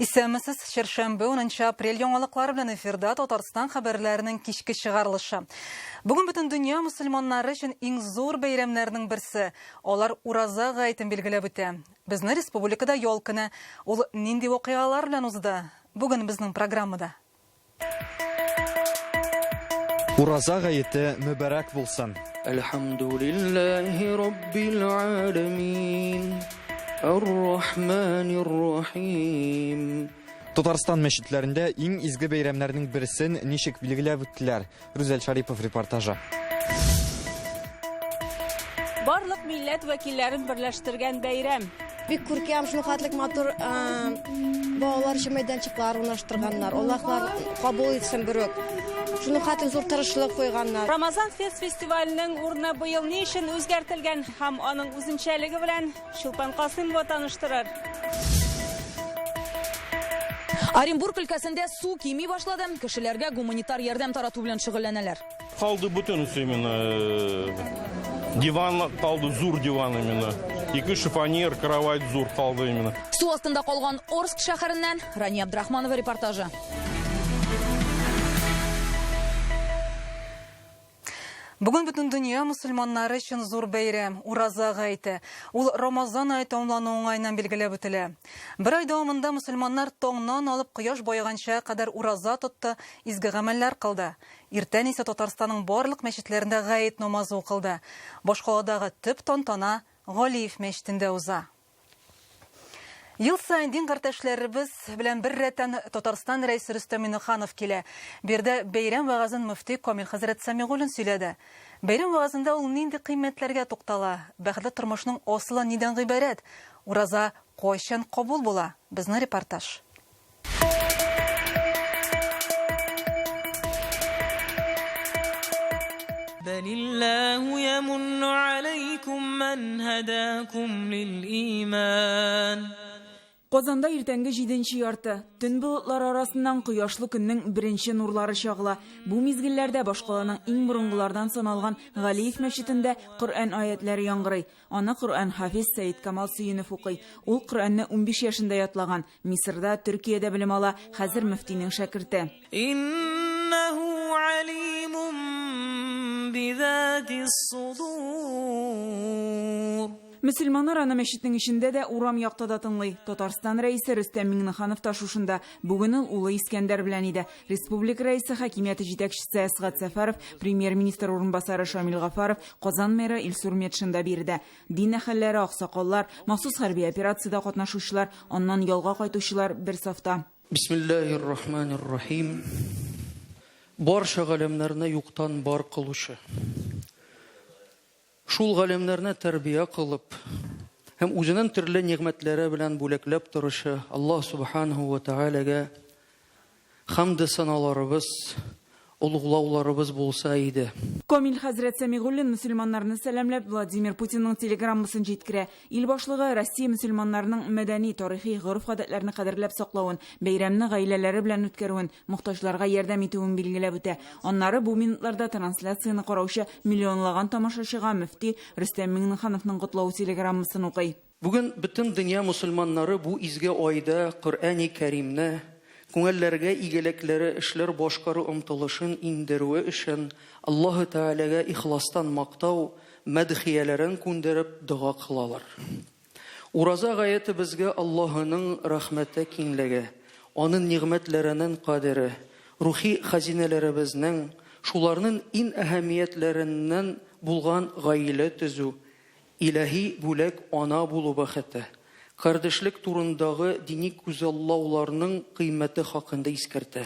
Исәнмесез, чәршәмбе 10 апрель яңалыклары белән эфирда Татарстан хәбәрләренең кичке чыгарылышы. Бүген бөтен дөнья мөселманнары өчен иң зур бәйрәмнәрнең берсе. Алар Ураза гаетен билгеләп үтә. Безне республикада ял көне. Ул нинди вакыйгалар белән узды? Бүген безнең программада. Ураза гаете мөбарәк булсын! Әлхәмдүлилләһи раббил галәмин, ар-рахманир рахим. Татарстан мәчетләрендә иң изге бәйрәмнәрнең берсен ничек билгеләп үттеләр? Рүзәл Шарипов репортажы. Барлык милләт вәкилләрен берләштергән бәйрәм. Бик күркәм, шул хәтлек матур балалар өчен мәйданчыклар урнаштырганнар. Аллаһлар кабул итсен берүк. Шуның хәтлек зур тырышлык куйганнар. Рамазан фест фестиваленең урыны быел ни өчен үзгәртелгән һәм аның үзенчәлеге белән Чулпан Касыймова таныштырыр. Оренбург өлкәсендә су кими башлады. Кешеләргә гуманитар ярдәм тарату белән шөгыльләнәләр. Калды бөтенесе именно. Э, диван калды, зур диван именно. Ике шифоньер, кровать зур калды именно. Су астында калган Орск шәһәреннән Рания Абдрахманова репортажы. Бүген бөтен дөнья мөселманнары өчен зур бәйрәм, Ураза гаете. Ул Рамазан ае тәмамлану уңаеннан билгеләп үтелә. Бер ай дәвамында мөселманнар таңнан алып кояш баеганча кадәр ураза тотты, изге гамәлләр кылды. Иртән исә Татарстанның барлык мәчетләрендә гает намазы укылды. Башкаладагы төп тантана Галиев мәчетендә уза. Ел саен дин кардәшләребез белән бер рәттән Татарстан Рәисе Рөстәм Миңнеханов килә. Биредә бәйрәм вәгазен мөфти Камил хәзрәт Сәмигуллин сөйләде. Бәйрәм вәгазендә ул нинди кыйммәтләргә туктала, бәхетле тормышның асылы нидән гыйбарәт, ураза кайчан кабул була? Безнең репортаж. Бәлилләһу ямунну аләйкүм ән һәдәкүм лил-иман. Казанда иртәнге җиденче ярты. Төн болытлары арасыннан кояшлы көннең беренче нурлары чагыла. Бу мизгелләрдә башкаланың иң борынгылардан саналган Галиев мәчетендә Коръән аятьләре яңгырый. Аны Коръән-хафиз Сәеткамал Сөенов укый. Ул Коръәнне 15 яшендә ятлаган. Мисырда, Төркиядә белем ала, хәзер мөфтинең шәкерте. Иннәһу алимум бизатис судур. Мөселманнар аны мәчетнең эчендә дә, урам якта да тыңлый. Татарстан Рәисе Рөстәм Миңнеханов та шушында. Бүген ул улы Искәндәр белән иде. Республика Рәисе, хакимияте җитәкчесе Әсгать Сәфәров, премьер-министр урынбасары Шамил Гафаров, Казан мэры Илсур Метшин да биредә. Дин әһелләре, аксакаллар, махсус хәрби операциядә катнашучылар, аннан ялга кайтучылар бер сафта. Бисмиллаһир рахманир рахим. Барча галәмнәрне юктан бар кылучы. Шул галәмнәрне тәрбия кылып һәм үзенең төрле нигъмәтләре белән бүләкләп торучы Аллаһ субханаһу ва тәгаләгә Хәмде-саналарыбыз, олуглауларыбыз булса иде. Камил хәзрәт Сәмигуллин мөселманнарны сәламләп, Владимир Путинның телеграммасын җиткерә. Ил башлыгы Россия мөселманнарының мәдәни, тарихи, гореф-гадәтләрне кадерләп саклавын, бәйрәмне гаиләләре белән үткәрүен, мохтаҗларга ярдәм итүен билгеләп үтә. Аннары бу минутларда трансляцияне караучы миллионлаган тамашачыга мөфти Рөстәм Миңнехановның котлау телеграммасын укый. Бүген бөтен дөнья мөселманнары бу изге айда Коръәни Кәримне, күңелләргә игелекләре эшләр башкару омтылышын иңдерүе өчен Аллаһы Тәгаләгә ихластан мактау мәдхияләрен күндереп дога кылалар. Ураза гаете безгә Аллаһының рәхмәте киңлеге, Аның нигъмәтләренең кадере, рухи хәзинәләребезнең, шуларның иң әһәмиятләреннән булган гаилә төзү, Илаһи бүләк ана булу бәхете, кардәшлек турындагы дини күзаллауларның кыйммәте хакында искәртә.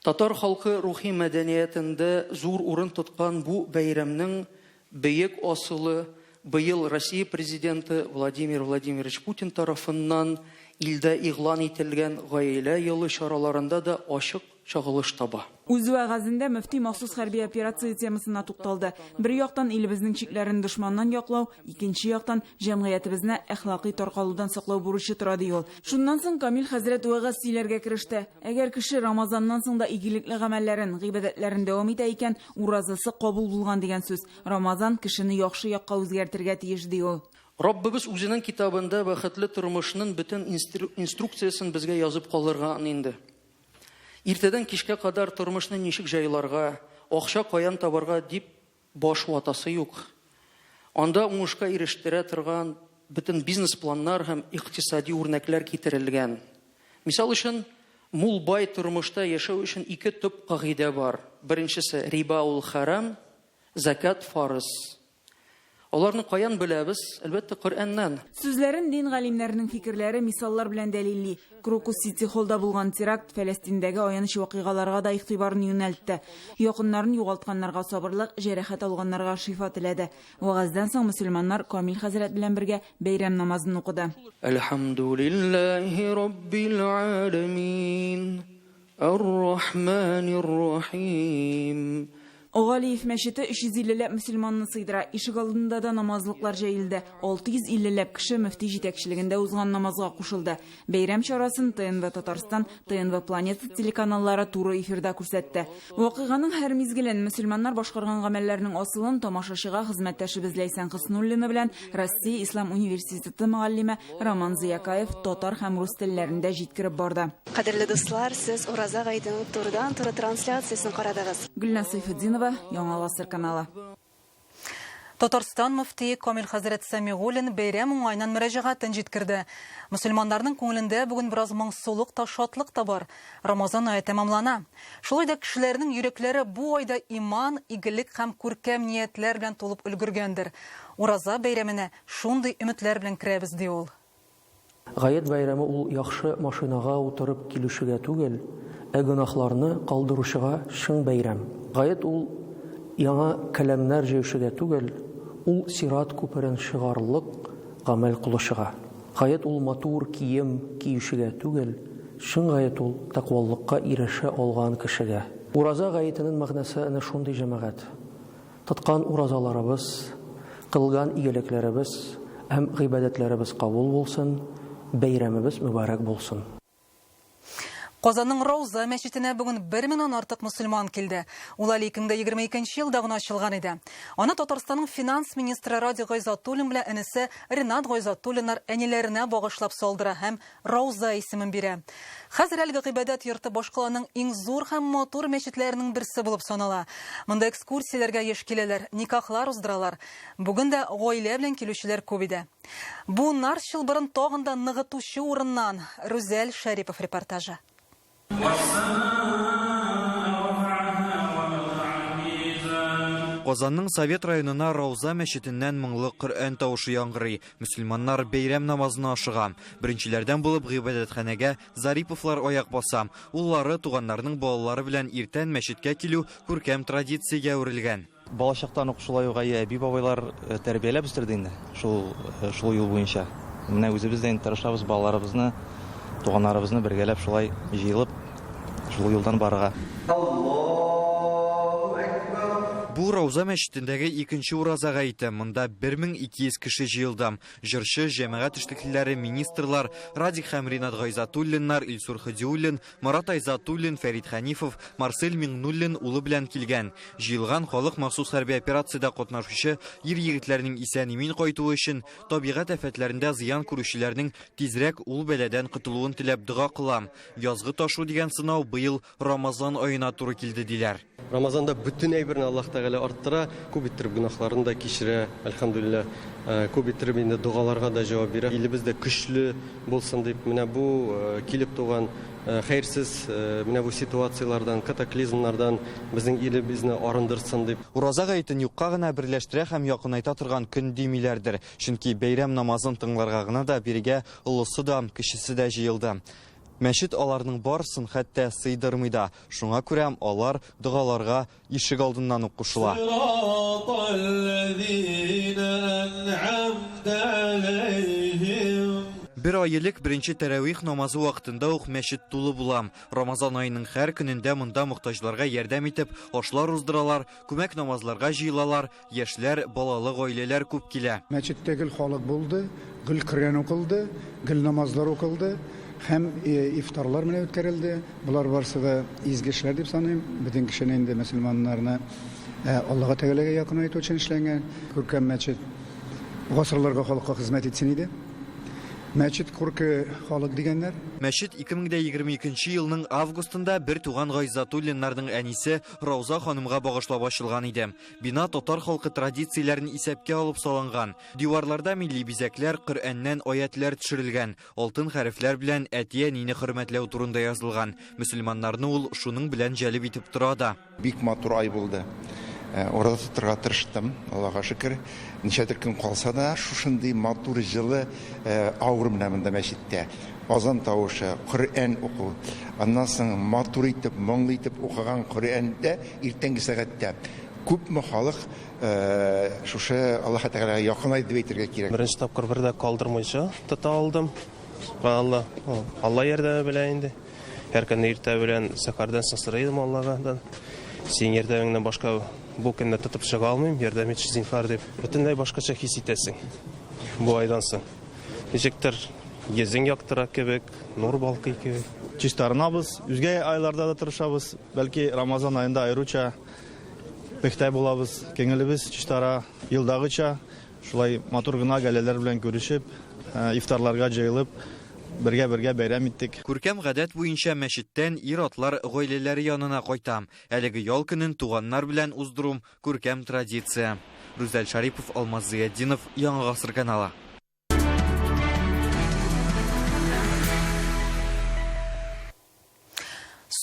Татар халкы рухи мәдәниятендә зур урын тоткан бу бәйрәмнең бөек асылы быел Россия Президенты Владимир Владимирович Путин тарафыннан илдә игълан ителгән Гаилә елы чараларында да ачык чагылыш таба. Үз вәгазендә мөфти махсус хәрби операция темасына тукталды. Бер яктан, илебезнең чикләрен дошманнан яклау, икенче яктан, җәмгыятебезне әхлакый таркалудан саклау бурычы тора, ди ул. Шуннан соң Камил хәзрәт вәгазь сөйләргә кереште. Әгәр кеше Рамазаннан соң да игелекле гамәлләрен, гыйбадәтләрен дәвам итә икән, уразасы кабул булган дигән сүз. Рамазан кешене яхшы якка үзгәртергә тиеш, ди ул. Раббыбыз үзенең китабында бәхетле тормышның бөтен инструкциясен безгә язып калдырган инде. Иртәдән кичкә кадәр тормышны ничек җайларга, акча каян табарга дип баш ватасы юк. Анда уңышка ирештерә торган бөтен бизнес-планнар һәм икътисади үрнәкләр китерелгән. Мисал өчен, мул бай тормышта яшәү өчен ике төп кагыйдә бар. Беренчесе, риба ул хәрам, зәкят фарыз. Аларны каян беләбез? Әлбәттә, Коръәннән. Сүзләрен дин галимнәренең фикерләре, мисаллар белән дәлилли. Крокус Сити Холлда булган теракт Фәләстиндәге аяныч вакыйгаларга да игътибарны юнәлтте. Якыннарын югалтканнарга сабырлык, җәрәхәт алганнарга шифа теләде. Вәгазьдән соң мөселманнар Камил хәзрәт белән бергә бәйрәм намазын укыды. Әлхәмдүлилләһи раббил галәмин. Ар-Рахманир-Рахим. Галиев мәчете 350 ләп мөселманны сыйдыра. Ишегалдында да намазлыклар җәелде. 650 ләп кеше мөфти җитәкчелегендә узган намазга кушылды. Бәйрәм чарасын ТНВ Татарстан, ТНВ Планета телеканаллары туры эфирда күрсәтте. Вакыйганың һәр мизгелен, мөселманнар башкарган гамәлләрнең асылын тамашачыга хезмәттәшебез Ләйсән Хөснуллина белән Россия ислам университеты мөгаллиме Роман Зыякаев татар һәм рус телләрендә җиткереп барды. Кадерле дуслар, сез Ураза гаетенең турыдан-туры трансляциясен карадыгыз. Гөлназ Сәйфетдинова, Яңа Гасыр каналы. Татарстан мөфтие Камил хәзрәт Сәмигуллин бәйрәм уңаеннан мөрәҗәгатен җиткерде. Мөселманнарның күңелендә бүген бераз моңсулык та, шатлык та бар. Рамазан ае тәмамлана. Шулай да кешеләрнең йөрәкләре бу айда иман, игелек һәм күркәм ниятләр белән тулып өлгергәндер. Ураза бәйрәменә шундый өметләр белән керәбез, ди ул. Гает бәйрәме ул яхшы машинага утырып килүчегә түгел, ә гөнаһларны калдыручыга чын бәйрәм. Гает ул яңа келәмнәр җәючегә түгел, ул сират күперен чыгарлык гамәл кылучыга. Гает ул матур кием киючегә түгел, чын гает ул тәкъваллыкка ирешә алган кешегә. Ураза гаетенең мәгънәсе әнә шундый, җәмәгать. Тоткан уразаларыбыз, кылган игелекләребез һәм гыйбадәтләребез кабул булсын, бәйрәмебез мөбарәк булсын. Казанның Рауза мәчетенә бүген бер меңнән артык мөселман килде. Ул әле 2022 елда гына ачылган иде. Аны Татарстанның финанс министры Радик Гайзатуллин белән энесе Ринат Гайзатуллиннар әниләренә багышлап салдыра һәм Рауза исемен бирә. Хәзер әлеге гыйбадәт йорты башкаланың иң зур һәм матур мәчетләренең берсе булып санала. Монда экскурсияләргә еш киләләр, никахлар уздыралар. Бүген дә гаилә белән килүчеләр күп иде. Буыннар чылбырын тагын да ныгытучы урыннан, Рүзәл Шәрипов репортажы. Казанның Совет районына Рауза мәчетеннән моңлы Коръән тавышы яңгырый. Мөселманнар бәйрәм намазына ашыга. Беренчеләрдән булып гыйбадәтханәгә Зариповлар аяк баса. Уллары, туганнарының балалары белән иртән мәчеткә килү күркәм традициягә әверелгән. Балачактан ук шулай ук әйе, әби-бабайлар э, тәрбияләп үстерде инде шул, э, шул юл буенча. Менә үзебез дә инде тырышабыз балаларыбызны, туганнарыбызны бергәләп шулай җыелып, шул юлдан барырга. Бу Рауза мәчетендәге икенче ураза гаете. Монда 1200 кеше җыелды. Җырчы, җәмәгать эшлеклеләре, министрлар, Радик һәм Ринат Гайзатуллиннар, Илсур Һадиуллин, Марат Айзатуллин, Фәрит Хәнифов, Марсель Миңнуллин улы белән килгән. Җыелган халык махсус хәрби операциядә катнашучы ир-егетләрнең исән-имин кайтуы өчен, табигать афәтләрендә зыян күрүчеләрнең тизрәк ул бәладән котылуын теләп дога кыла. Язгы ташу дигән сынау быел Рамазан аена туры килде, диләр. Рамазанда бөтен әйберне Аллаһ Тәгалә арттыра, күп иттереп гөнаһларны да кичерә, әлхәмдүлилләһ. Күп иттереп инде догаларга да җавап бирә. Илебез дә көчле булсын дип, менә бу килеп туган хәерсез менә бу ситуацияләрдән, катаклизмнардан безнең илебезне арындырсын дип. Ураза гаетен юкка гына берләштерә һәм якынайта торган көн димиләрдер. Чөнки бәйрәм намазын тыңларга гына да бирегә олысы да, кечесе дә җыелды. Мәчет аларның барысын хәтта сыйдырмый да. Шуңа күрә алар догаларга ишек алдыннан ук кушыла. Бер ай элек беренче тәравих намазы вакытында ук мәчет тулы була. Рамазан аеның һәр көнендә монда мохтаҗларга ярдәм итеп, ашлар уздыралар, күмәк намазларга җыелалар, Яшьләр, балалы гаиләләр күп килә. Мәчеттә гел халык булды, гел Коръән укылды, гел намазлар укылды һәм ифтарлар менә үткәрелде. Болар барысы да изге эшләр дип саныйм. Бөтен кешене инде мөселманнарны Аллага Тәгаләгә якынайту өчен эшләнгән күркәм мәчет. Гасырларга халыкка хезмәт итсен иде. Мәчет күрке халык дигәннәр. Мәчет 2022 елның августында бер туган Гайзатуллиннарның әнисе Рауза ханымга багышлап ачылган иде. Бина татар халкы традицияләрен исәпкә алып салынган. Диварларда милли бизәкләр, Коръәннән аятьләр төшерелгән, алтын хәрефләр белән әти-әнине хөрмәтләү турында язылган. Мөселманнарны ул шуның белән җәлеп итеп тора да. Бик матур ай булды. Ураза тотырга тырыштым, Аллага шөкер. Ничәдер көн калса да, шушындый матур, җылы авыр менә монда мәчеттә. Азан тавышы, Коръән уку. Аннан соң матур итеп, моңлы итеп укыган Коръәндә иртәнге сәгатьтә күпме халык шушы Аллаһы Тәгаләгә якынайды дип әйтергә кирәк. Беренче тапкыр бер дә калдырмыйча тота алдым. Алла, Алла ярдәме белән инде. Һәр көнне иртә белән сәхәрдән соң сорый идем Алладан. Синең ярдәмеңнән башка бу көнне тотып чыга алмыйм, ярдәм итче зинһар дип. Бөтенләй башкача хис итәсең бу айдан соң. Ничектер йөзең яктыра кебек, нур балкый кебек. Чистарынабыз, үзгә айларда да тырышабыз. Бәлки Рамазан аенда аеруча пөхтә булабыз, күңелебез чистара. Елдагыча шулай матур гына гаиләләр белән күрешеп, ифтарларга җыелып, бергә-бергә бәйрәм иттек. Күркәм гадәт буенча мәчеттән ир-атлар гаиләләре янына кайта. Әлеге ял көнен туганнар белән уздыру күркәм традиция. Рүзәл Шарипов, Алмаз Зыятдинов, Яңа Гасыр каналы.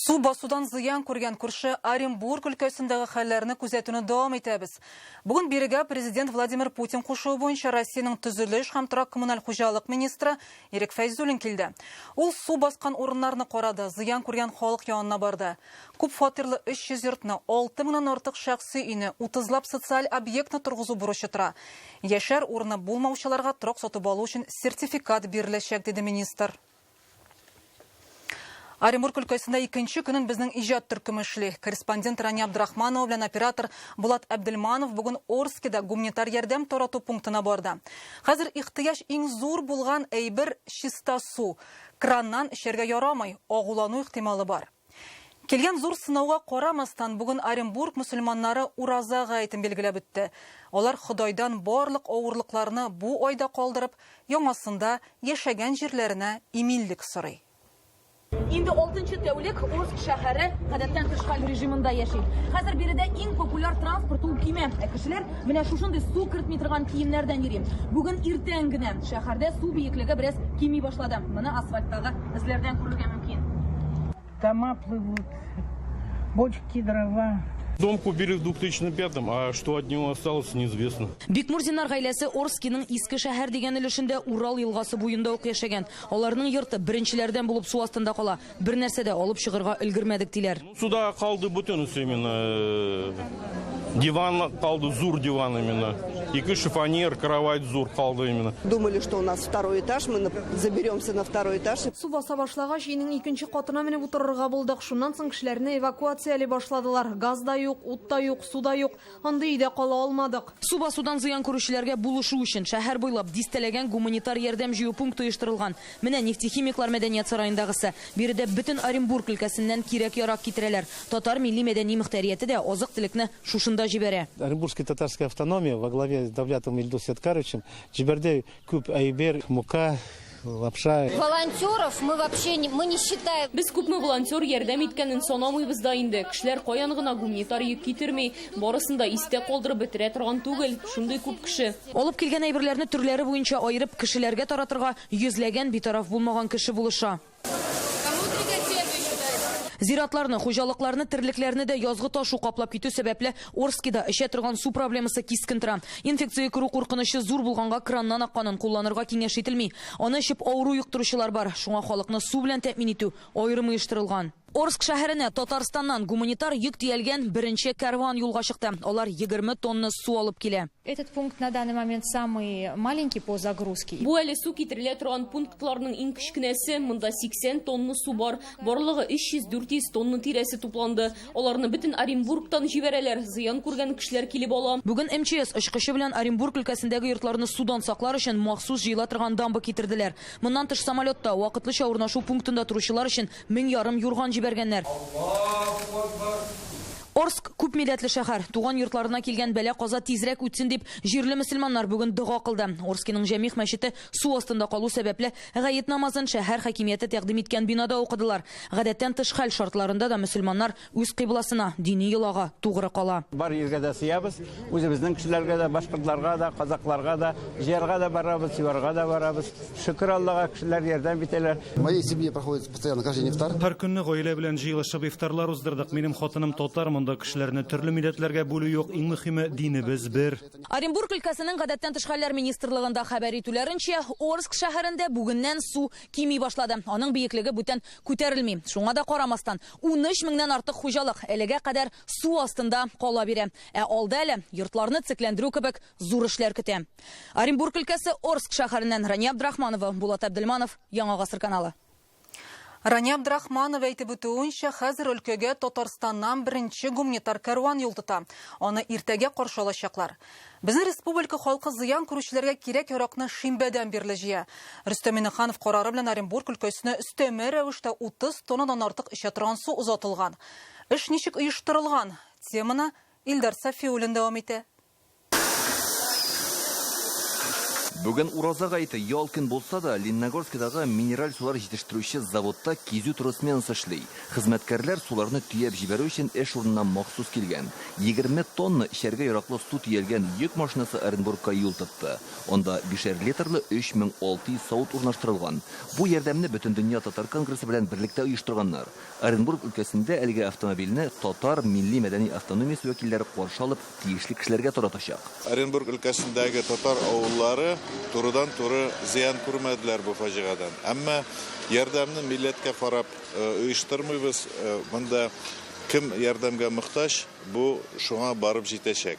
Су басудан зыян күргән күрше Оренбург өлкәсендәге хәлләрне күзәтүне дәвам итәбез. Бүген бирегә президент Владимир Путин кушуы буенча Россиянең төзелеш һәм торак-коммуналь хуҗалык министры Ирек Фәйзуллин килде. Ул су баскан урыннарны карады, зыян күргән халык янына барды. Күп фатирлы 300 йортны, 6 меңнән артык шәхси өйне, 30лап социаль объектны торгызу бурычы тора. Яшәр урыны булмаучыларга торак сатып алу өчен сертификат биреләчәк, диде министр. Оренбург өлкәсендә икенче көнен безнең иҗат төркеме эшли. Корреспондент Рания Абдрахманова белән оператор Булат Әбделманов бүген Орскида гуманитар ярдәм тарату пунктына барды. Хәзер ихтыяҗ иң зур булган әйбер чиста су. Краннан эчәргә ярамый, агулану ихтималы бар. Килгән зур сынауга карамастан, бүген Оренбург мөселманнары Ураза гаетен билгеләп үтте. Алар Ходайдан барлык авырлыкларны бу айда калдырып, яңасында яшәгән җирләренә иминлек сорый. Инде алтынчы тәүлек Орск шәһәре гадәттән тыш хәл режимында яши. Хәзер биредә иң популяр транспорт ул көймә. Ә кешеләр менә шушындый су кертми торган киемнәрдән йөри. Бүген иртән генә шәһәрдә су биеклеге бераз кими башлады. Моны асфальттагы эзләрдән күрергә мөмкин. Дома плывут, бочки, дрова. Дом купили в 2005-м, а что от него осталось, неизвестно. Бикмурзиннар гаиләсе Орскиның Иске шәһәр дигән өлешендә Урал елгасы буенда ук яшәгән. Аларның йорты беренчеләрдән булып су астында кала. Бер нәрсә дә алып чыгырга өлгермәдек, диләр. Суда калды бөтенесе именно. Диван калды, зур диван именно. Ике шифоньер, кровать зур калды именно. Думали, что у нас второй этаж, мы заберемся на второй этаж. Су баса башлагач, өйнең икенче катына менеп утырырга булдык. Шуннан соң кешеләрне эвакуацияли башладылар. Газ да юк, ут та юк, су да юк. Андый өйдә кала алмадык. Су басудан зыян күрүчеләргә булышу өчен шәһәр буйлап дистәләгән гуманитар ярдәм җыю пункты оештырылган. Менә нефтехимиклар мәдәният сараендагысы. Биредә бөтен Оренбург өлкәсеннән кирәк-ярак китерәләр. Татар милли мәдәни мөхтәрияте дә азык-төлекне шушында җибәрә. Оренбургская татарская автономия во главе с Давлятовым Ильдусом Сяткаровичем җибәрде күп әйбер, мука, лапша. Волонтеров мы вообще не, мы не считаем. Без күпме волонтер ярдәм иткәнен санамыйбыз да инде. Кешеләр каян гына гуманитар йөк китерми, барысын да истә калдырып бетерә торган түгел. Шундый күп кеше. Алып килгән әйберләрне төрләре буенча аерып кешеләргә таратырга йөзләгән битараф булмаган кеше булыша. Зиратларны, хуҗалыкларны, терлекләрне дә язгы ташу каплап китү сәбәпле Орскида эчә торган су проблемасы кискен тора. Инфекция керү куркынычы зур булганга краннан акканын кулланырга киңәш ителми. Аны эчеп авыру йоктыручылар бар. Шуңа халыкны су белән тәэмин итү аерым оештырылган. Орск шәһәренә Татарстаннан гуманитар йөк төялгән беренче кәрван юлга чыкты. Алар 20 тонна су алып килә. Этот пункт на данный момент самый маленький по загрузке. Бу әле су китерелә торган пунктларның иң кечкенәсе. Монда 80 тонна су бар. Барлыгы 300-400 тонна тирәсе тупланды. Аларны бөтен Оренбургтан җибәрәләр. Зыян күргән кешеләр килеп ала. Бүген МЧС очкычы белән Оренбург өлкәсендәге йортларны судан саклар өчен махсус җыела торган дамба китерделәр. Моннан тыш самолетта вакытлыча урнашу пунктында торучылар өчен мең ярым юрган җибәргәннәр. Орск күп милләтле шәһәр. Туган йортларына килгән бәла-каза тизрәк үтсен дип, җирле мөселманнар бүген дога кылды. Орскиның Җәмигъ мәчете су астында калу сәбәпле, гает намазын шәһәр хакимияте тәкъдим иткән бинада укыдылар. Гадәттән тыш хәл шартларында да мөселманнар үз кыйбласына, дини йолага тугры кала. Бар җиргә дә сыябыз, үзебезнең кешеләргә дә, башкортларга да, казакъларга да, җыярга да барабыз, юарга да барабыз. Шөкер Аллага, кешеләр ярдәм итәләр. В моей семье проходит постоянно каждый день ифтар. Һәр көнне гаилә белән җыелышып ифтарлар уздырдык. Минем хатыным татар, монда кешеләрне төрле милләтләргә бүлү юк, иң мөхиме, динебез бер. Оренбург өлкәсенең гадәттән тыш хәлләр министрлыгында хәбәр итүләренчә, Орск шәһәрендә бүгеннән су кими башлады. Аның биеклеге бүтән күтәрелми. Шуңа да карамастан, 13 меңнән артык хуҗалык әлегә кадәр су астында кала бирә. Ә алда әле йортларны төзекләндерү кебек зур эшләр көтә. Оренбург өлкәсе Орск шәһәреннән Рания Абдрахманова, Булат Әбделманов, Яңа Гасыр каналы. Рания Абдрахманова әйтеп үтүенчә, хәзер өлкәгә Татарстаннан беренче гуманитар кәрван юл тота. Аны иртәгә каршы алачаклар. Безнең республика халкы зыян күрүчеләргә кирәк-яракны шимбәдән бирле җыя. Рөстәм Миңнеханов карары белән Оренбург өлкәсенә өстәмә рәвештә 30 тоннадан артык эчә торган су озатылган. Эш ничек оештырылган? Теманы Илдар Сафиуллин дәвам итә. Бүген Ураза гаете, ял көн булса да, Лениногорскидагы минераль сулар җитештерүче заводта кизү тору сменасы эшли. Хезмәткәрләр суларны төяп җибәрү өчен эш урынына махсус килгән. 20 тонна эчәргә яраклы су төялгән йөк машинасы Оренбургка юл тотты. Анда бишәр литрлы 3600 савыт урнаштырылган. Бу ярдәмне Бөтендөнья татар конгрессы белән берлектә оештырганнар. Оренбург өлкәсендә әлеге автомобильне татар милли-мәдәни автономиясе вәкилләре каршы алып, тиешле кешеләргә таратачак. Оренбург өлкәсендәге татар авыллары турыдан-туры зыян күрмәделәр бу фаҗигадан. Әмма ярдәмне милләткә карап оештырмыйбыз. Монда кем ярдәмгә мохтаҗ, бу шуңа барып җитәчәк.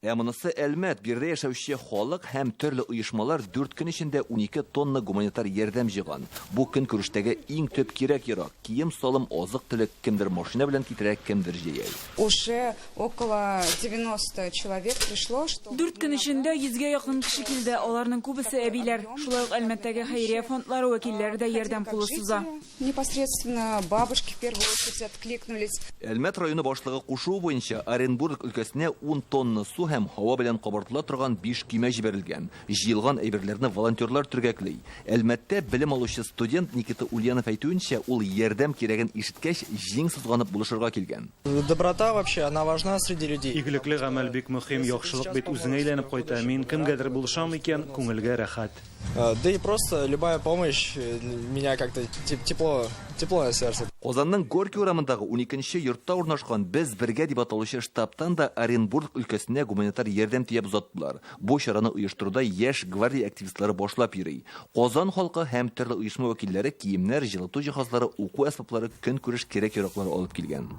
Ә монысы Әлмәт, биредә яшәүче халык һәм төрле оешмалар дүрт көн эчендә 12 тонна гуманитар ярдәм җыйган. Бу көнкүрештәге иң төп кирәк-ярак, кием-салым, азык-төлек, кемдер машина белән китерә, кемдер җәяү. Уже около 90 человек пришло, что Дүрт көн эчендә йөзгә якын кеше килде, аларның күбесе әбиләр. Шулай ук Әлмәттәге хәйрия фондлары вәкилләре дә ярдәм кулы суза. Непосредственно бабушки в первую очередь откликнулись. Әлмәт районы башлыгы кушуы буенча Оренбург өлкәсенә 10 тонна су һәм һава белән кабартыла торган 5 көймә җибәрелгән. Җыелган әйберләрне волонтерлар төргәкли. Әлмәттә белем алучы студент Никита Ульянов әйтүенчә, ул ярдәм кирәген ишеткәч, җиң сызганып булышырга килгән. Доброта вообще, она важна среди людей. Игелекле гамәл бик мөһим, яхшылык бит үзеңә әйләнеп кайта. Мин кемгәдер булышам икән, күңелгә рәхәт. Да и просто любая помощь меня как-то тепло, тепло на сердце. Казанның Горький урамындагы уникенче йортта урнашкан Без бергә дип аталучы штабтан да Оренбург өлкәсенә гуманитар ярдәм төяп озаттылар. Бу чараны оештыруда Яшь гвардия активистлары башлап йөри. Казан халкы һәм төрле оешма вәкилләре киемнәр, җылыту җиһазлары, уку әсбаплары, көнкүреш кирәк-яраклары алып килгән.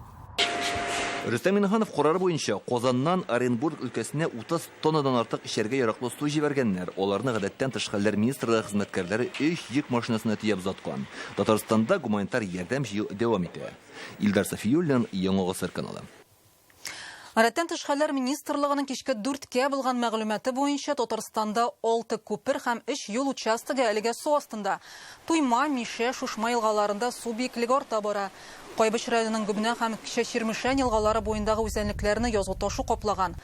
Рөстәм Миңнеханов карары буенча Казаннан Оренбург өлкәсенә 30 тоннадан артык эчәргә яраклы су җибәргәннәр. Аларны гадәттән тыш хәлләр министрлыгы хезмәткәрләре өч йөк машинасына төяп озаткан. Татарстанда гуманитар ярдәм җыю дәвам итә. Илдар Сафиуллин, Яңа Гасыр каналы. Гадәттән тыш хәлләр министрлыгының кичке 4-кә булган мәгълүматы буенча Татарстанда 6 күпер һәм 3 юл участогы әлегә су астында. Туйма, Мишә, Шушма елгаларында су биеклеге арта бара. Кайбыч районының Гөбнә һәм Кече Чирмешән елгалары буендагы үзәнлекләрне язгы ташу каплаган.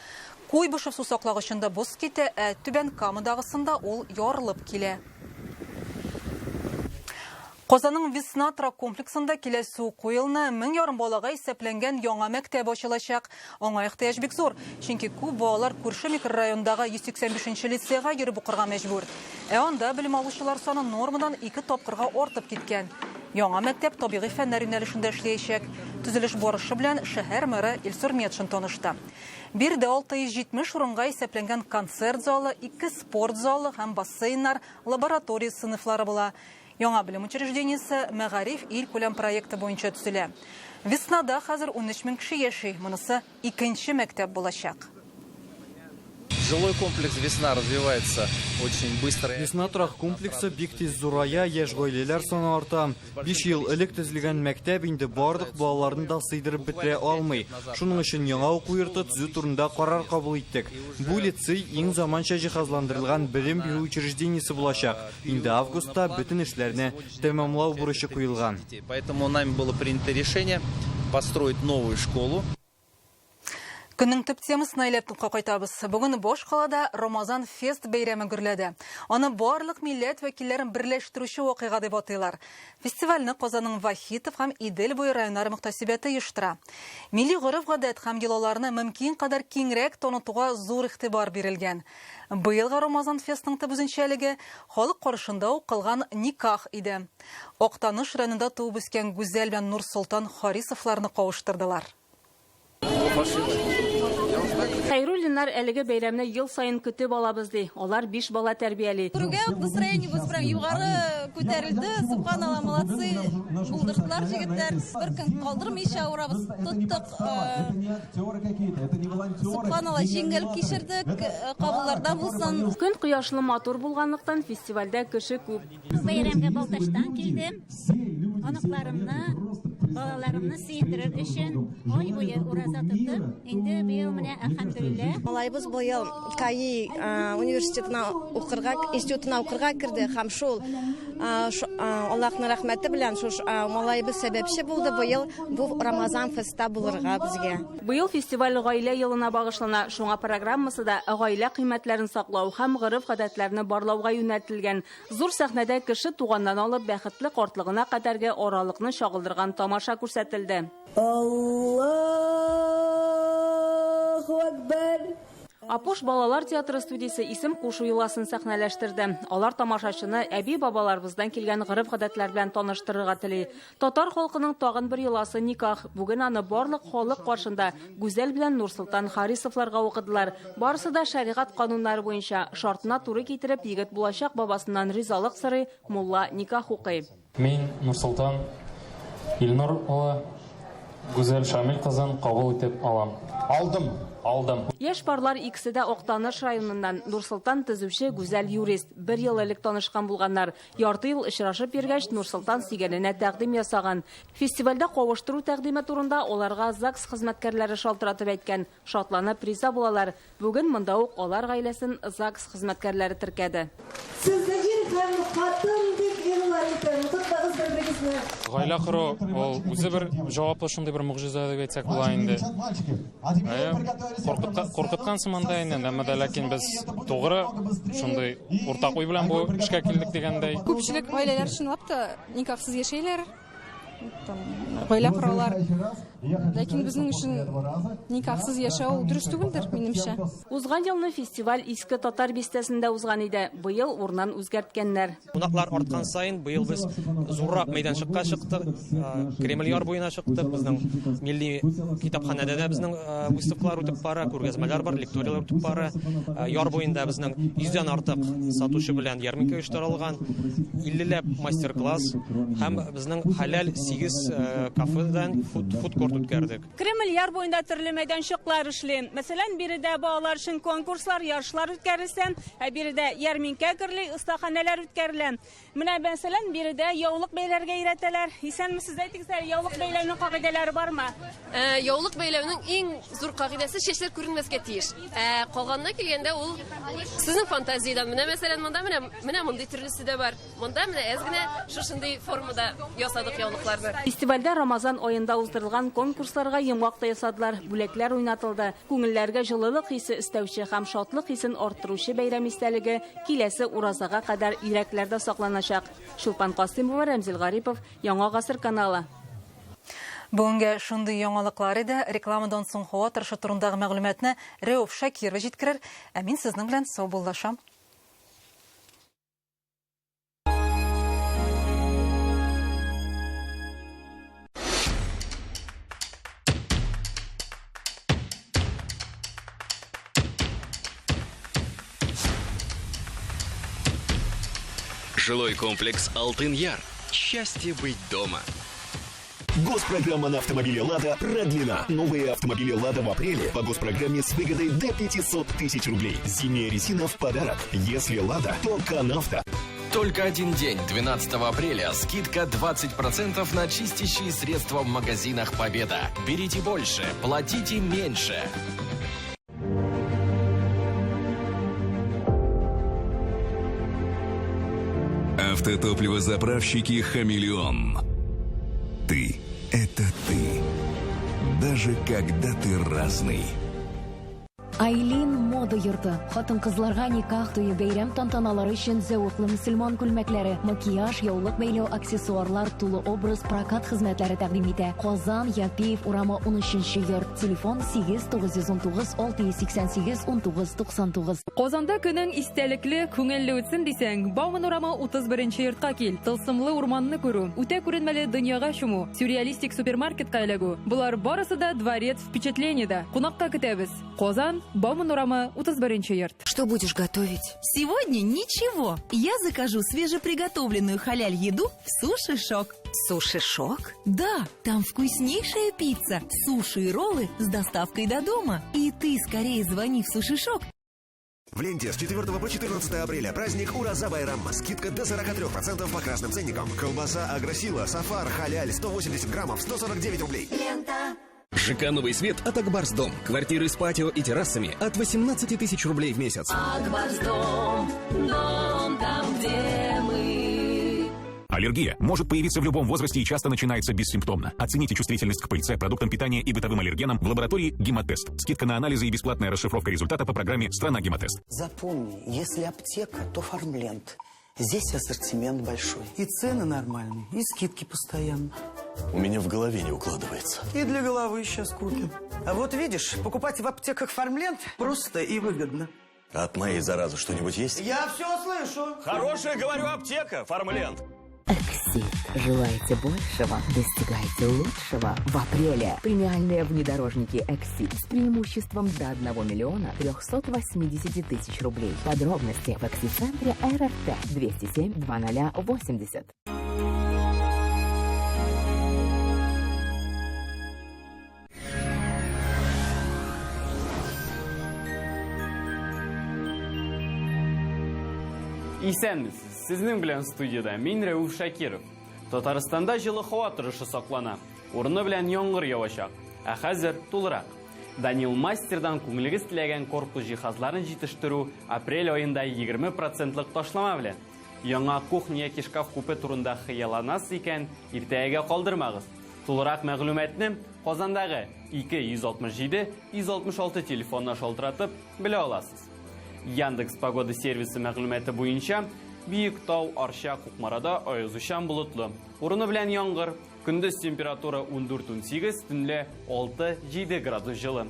Куйбышев сусаклагычында боз китә, ә Түбән Камадагысында ул ярылып килә. Казанның Весна торак комплексында киләсе уку елны мең ярым балага исәпләнгән яңа мәктәп ачылачак. Аңа ихтыяҗ бик зур, чөнки күп балалар күрше микрорайондагы 185 лицейга йөреп укырга мәҗбүр. Ә анда белем алучылар саны нормадан 2 тапкырга артып киткән. Яңа мәктәп табигый фәннәр юнәлешендә эшләячәк. Төзелеш барышы белән шәһәр мэры Илсур Метшин танышты. Биредә 670 урынга исәпләнгән концерт залы, 2 спорт залы һәм бассейннар, лаборатория сыйныфлары була. Яңа белем учреждениесе Мәгариф илкүләм проекты буенча төзелә. Веснада хәзер 13 мең кеше яши. Монысы икенче мәктәп булачак. Жилой комплекс Весна развивается очень быстро. Весна торак комплексы бик тиз зурая, яшь гаиләләр саны арта. 5 ел элек төзелгән мәктәп инде барлык балаларны да сыйдырып бетерә алмый. Шуның өчен яңа уку йорты төзү турында карар кабул иттек. Бу лицей иң заманча җиһазландырылган белем бирү учреждениесе булачак. Инде августта бөтен эшләрне тәмамлау бурычы куелган. Поэтому нами было принято решение построить новую школу. Көннең төп темасына әйләп кайтабыз. Бүген баш калада Рамазан фест бәйрәме гөрләде. Аны барлык милләт вәкилләрен берләштерүче вакыйга дип атыйлар. Фестивальне Казанның Вахитов һәм Идел буе районнары мөхтәсибәте оештыра. Милли гореф-гадәт һәм йолаларны мөмкин кадәр киңрәк танытуга зур игътибар бирелгән. Быелгы Рамазан фестның төп үзенчәлеге халык каршында укылган никах иде. Актаныш районында туып үскән Гүзәл белән Нурсолтан Харисовларны кавыштырдылар. Хәйруллиннар әлеге бәйрәмне ел саен көтеп алабыз ди. Алар 5 бала тәрбияли. Күрүгә үк настроениебез прям югары күтәрелде. Субханалла, молодцы. Булдырдылар җегетләр. Бер көн калдырмыйча урабыз тоттык. Субханалла, җиңел кичердек. Кабулларда булсын. Көн кояшлы матур булганлыктан фестивальдә кеше күп. Бәйрәмгә Балтачтан килдем. Оныкларымны, балаларымны сөендерер өчен ай буе ураза тотып, инде быел менә әлхәмдүлилләһ. Малайыбыз быел КАИ университетына укырга, институтына укырга керде һәм шул Аллаһның рәхмәте белән шул малайыбыз сәбәпче булды быел бу Рамазан фестта булырга безгә. Быел фестиваль гаилә елына багышлана, шуңа программасы да гаилә кыйммәтләрен саклау һәм гореф-гадәтләрне барлауга юнәлтелгән. Зур сәхнәдә кеше туганнан алып бәхетле картлыгына кадәрге аралыкны чагылдырган тамаша күрсәтелде. Аллаһу акбар. Апуш балалар театры студиясе исем кушу йоласын сәхнәләштерде. Алар тамашачыны әби-бабаларыбыздан килгән гореф-гадәтләр белән таныштырырга тели. Татар халкының тагын бер йоласы никах. Бүген аны барлык халык каршында Гүзәл белән Нурсолтан Харисовларга укыдылар. Барысы да шәригать кануннары буенча шартына туры китереп егет булачак бабасыннан ризалык сорый, мулла никах укый. Мин Нурсолтан Илнур улы Гүзәл Шамил кызын кабул итеп алам. Алдым, алдым. Яшь парлар икесе дә Актаныш районыннан. Нурсолтан төзүче, Гүзәл юрист. Бер ел элек танышкан булганнар. Ярты ел очрашып йөргәч, Нурсолтан сөйгәненә тәкъдим ясаган. Фестивальдә кавыштыру тәкъдиме турында аларга ЗАГС хезмәткәрләре шалтыратып әйткән. Шатланып риза булалар. Бүген монда ук алар гаиләсен ЗАГС хезмәткәрләре теркәде. Сезне ир һәм хатын дип игълан итәм. Котлагыз бер-берегезне. Гаилә кору ул үзе бер җаваплы шундый бер могҗиза дип әйтсәк була инде. Куркыткан сыман да инде, әмма дә ләкин без тугры шундый уртак уй белән бу эшкә килдек дигәндәй. Күпчелек гаиләләр чынлап та никахсыз яшәйләр. Гаилә коралар. Ләкин безнең өчен никахсыз яшәү дөрес түгелдер, минемчә. Узган елны фестиваль Иске Татар бистәсендә узган иде. Быел урынын үзгәрткәннәр. Кунаклар арткан саен быел без зуррак мәйданчыкка чыктык, Кремль яр буена чыктык. Безнең милли китапханәдә дә безнең выставкалар үтеп бара, күргәзмәләр бар, лекторияләр үтеп бара. Яр буенда безнең 100-дән артык сатучы белән ярминкә оештырылган, 50ләп мастер-класс һәм безнең хәләл 8 кафедан фуд-корт үткәрдек. Кремль яр буенда төрле мәйданчыклар эшли. Мәсәлән, биредә балалар өчен конкурслар, ярышлар үткәрелсә, ә биредә ярминкә гөрли, остаханәләр үткәрелә. Менә мәсәлән, биредә яулык бәйләргә өйрәтәләр. Исәнмесез, әйтегез әле, яулык бәйләүнең кагыйдәләре бармы? Яулык бәйләүнең иң зур кагыйдәсе чәчләр күренмәскә тиеш. Калганына килгәндә ул сезнең фантазиядән. Менә мәсәлән, монда менә мондый төрлесе дә бар. Монда менә әз генә шушындый формада ясадык яулыкларны. Фестивальдә Рамазан аенда уздырылган конкурсларга йомгак та ясадылар, бүләкләр уйнатылды. Күңелләргә җылылык хисе өстәүче һәм шатлык хисен арттыручы бәйрәм истәлеге киләсе уразага кадәр йөрәкләрдә сакланачак. Чулпан Касымова, Рәмзил Гарипов, Яңа Гасыр каналы. Бүгенгә шундый яңалыклар иде. Рекламадан соң һава торышы турындагы мәгълүматны Рәүф Шакиров җиткерер. Ә мин сезнең белән саубуллашам. Жилой комплекс «Алтын-Яр». Счастье быть дома. Госпрограмма на автомобиле «Лада» продлена. Новые автомобили «Лада» в апреле по госпрограмме с выгодой до 500 тысяч рублей. Зимняя резина в подарок. Если «Лада», то «Канавто». Только один день, 12 апреля, скидка 20% на чистящие средства в магазинах «Победа». Берите больше, платите меньше. Автотопливозаправщики «Хамелеон». Ты – это ты. Даже когда ты разный. Айлин мода йорты. Хатын-кызларга никах туе бәйрәм тантаналары өчен зәвыклы мөселман күлмәкләре, макияж, яулык бәйләү, аксессуарлар, тулы образ, прокат хезмәтләре тәкъдим итә. Казан, Япиев урамы 13 йорт. Телефон 8 919 688 19 99. Казанда көнең истәлекле, күңелле үтсен дисәң, Бауман урамы 31 йортка кил. Тылсымлы урманны күрү, үтә күренмәле дөньяга чуму, сюрреалистик супермаркетка эләгү. Болар барысы да Дворец впечатлениеда. Кунакка көтәбез. Казан, Бауман урамы 31 йорт. Что будешь готовить? Сегодня ничего. Я закажу свежеприготовленную халяль-еду в Суши-Шок. Суши-Шок? Да, там вкуснейшая пицца, суши и роллы с доставкой до дома. И ты скорее звони в Суши-Шок. В ленте с 4 по 14 апреля праздник Ураза Байрам. Скидка до 43% по красным ценникам. Колбаса Агросила, Сафар, Халяль, 180 граммов, 149 рублей. Лента. ЖК «Новый свет» от Акбарс-Дом. Квартиры с патио и террасами от 18 тысяч рублей в месяц. Акбарс-Дом, дом там, где мы. Аллергия может появиться в любом возрасте и часто начинается бессимптомно. Оцените чувствительность к пыльце, продуктам питания и бытовым аллергенам в лаборатории «Гемотест». Скидка на анализы и бесплатная расшифровка результата по программе «Страна Гемотест». Запомни, если аптека, то фармленд. Здесь ассортимент большой. И цены нормальные, и скидки постоянно. У меня в голове не укладывается. И для головы сейчас купим. А вот видишь, покупать в аптеках фармленд просто и выгодно. А от моей заразы что-нибудь есть? Я все слышу. Хорошая, говорю, аптека, фармленд. Эксид. Желаете большего? Достигайте лучшего. В апреле премиальные внедорожники Эксид с преимуществом до 1 миллиона 380 тысяч рублей. Подробности в Эксид-центре РРТ 207 2080. Исәнмесез! Сезнең белән студиядә мин Рәүф Шакиров. Татарстанда җылы һава торышы саклана. Урыны белән яңгыр явачак. Ә хәзер тулырак. Данил Мастердан күңелегез теләгән корпус җиһазларын җитештерү апрель аенда 20 процентлык ташлама белән. Яңа кухня яки шкаф-купе турында хыялланасыз икән, иртәгәгә калдырмагыз. Тулырак мәгълүматны Казандагы 2 167 166 телефонына шалтыратып белә аласыз. Яндекс Погода сервисы мәгълүматы буенча Биектау, Арча, Кукмарада аязучан болытлы. Урыны белән яңгыр. Көндез температура 14-18, төнлә 6-7 градус җылы.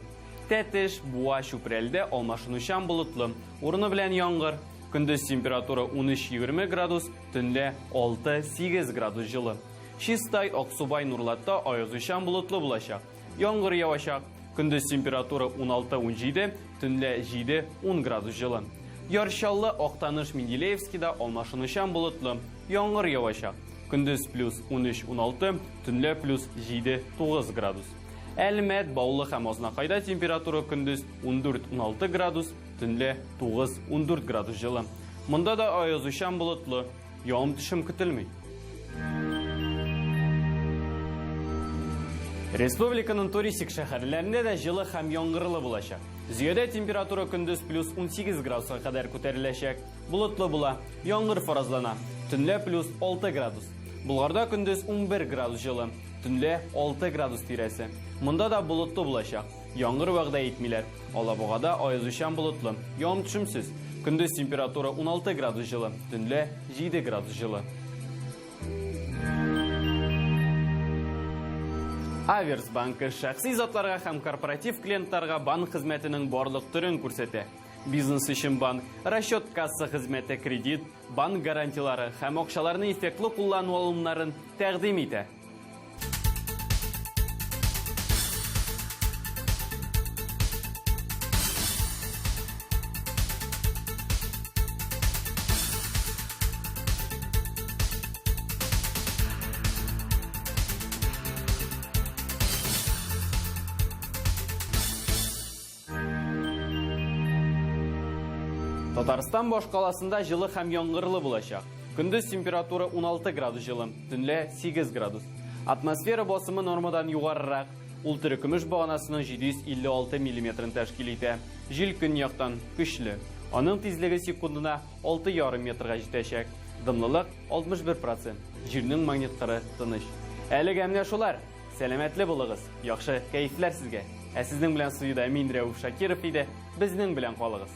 Тәтеш, Буа, Чүпрәлдә алмашынучан болытлы. Урыны белән яңгыр. Көндез температура 13-20 градус, төнлә 6-8 градус җылы. Чистай, Аксубай, Нурлатта аязучан болытлы булачак. Яңгыр явачак. Көндез температура 16-17, төнлә 7-10 градус җылы. Яр Чаллы, Актаныш, Менделеевскида алмашынучан болытлы. Яңгыр явачак. Көндез плюс 13-16, төнлә плюс 7-9 градус. Әлмәт, Баулы һәм Азнакайда температура көндез 14-16 градус, төнлә 9-14 градус җылы. Монда да аязучан болытлы. Явым-төшем көтелми. Республиканың туристик шәһәрләрендә дә җылы һәм яңгырлы булачак. Зөядә температура көндез плюс 18 градуска кадәр күтәреләчәк. Болытлы була, яңгыр фаразлана. Төнлә плюс 6 градус. Болгарда көндез 11 градус җылы, төнлә 6 градус тирәсе. Монда да болытлы булачак. Яңгыр вәгъдә итмиләр. Алабугада аязучан болытлы, явым-төшемсез. Көндез температура 16 градус җылы, төнлә 7 градус җылы. Аверс банкы шәхси затларга һәм корпоратив клиентларга банк хезмәтенең барлык төрен күрсәтә. Бизнес өчен банк, расчет касса хезмәте, кредит, банк гарантияләре һәм акчаларны эффектлы куллану алымнарын тәкъдим итә. Татарстан башкаласында җылы һәм яңгырлы булачак. Көндез температура 16 градус җылы, төнлә 8 градус. Атмосфера басымы нормадан югарырак. Ул терекөмеш баганасының 756 миллиметрын тәшкил итә. Җил көньяктан көчле. Аның тизлеге секундына 6,5 метрга җитәчәк. Дымлылык 61 процент. Җирнең магнит кыры тыныч. Әлегә менә шулар. Сәламәтле булыгыз, яхшы кәефләр сезгә. Ә сезнең белән студиядә мин Рәүф Шакиров иде. Безнең белән калыгыз.